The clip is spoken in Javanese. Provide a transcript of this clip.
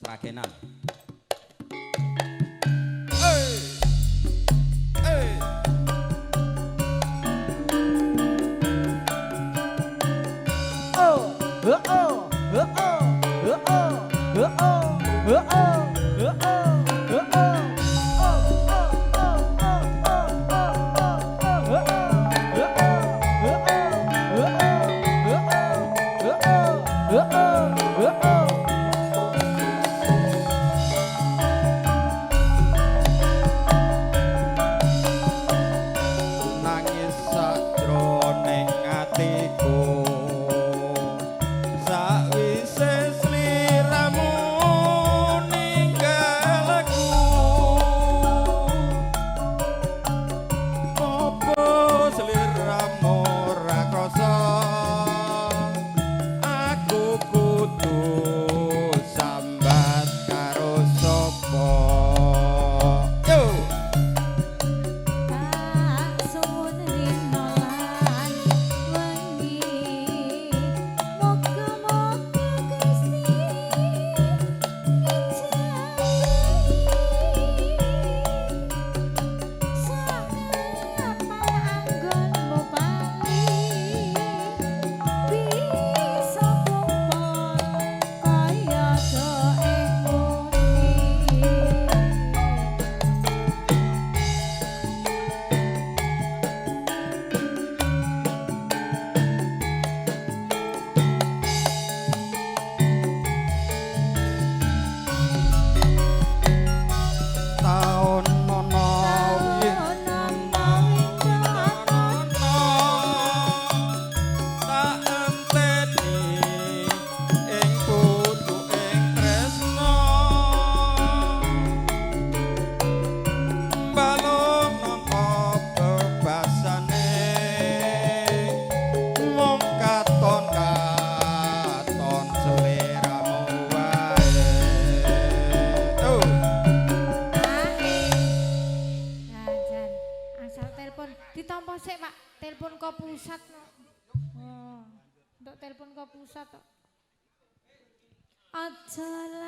Sragenan. Oh, oh, oh, oh, oh, oh, oh, oh, oh, oh, oh, oh, Nangis sajroning atiku sakwise sliramu ninggal aku, opo sliramu ora krasa aku kudu sambat karo sapa? Yo. Tak suwun rino lan wengi, muga-muga Gusti ngijabahi sakapan anggonmu bali bisa kumpul kaya doe muni. Taun nono tak enteni ing putu ing tresno balung nangka bebasane mung katon katon seliramu wae. Oh. Jan, asal telepon ditampa sik, Pak. Telepon ke pusat no. Oh, untuk telepon ke pusat tok. Aja.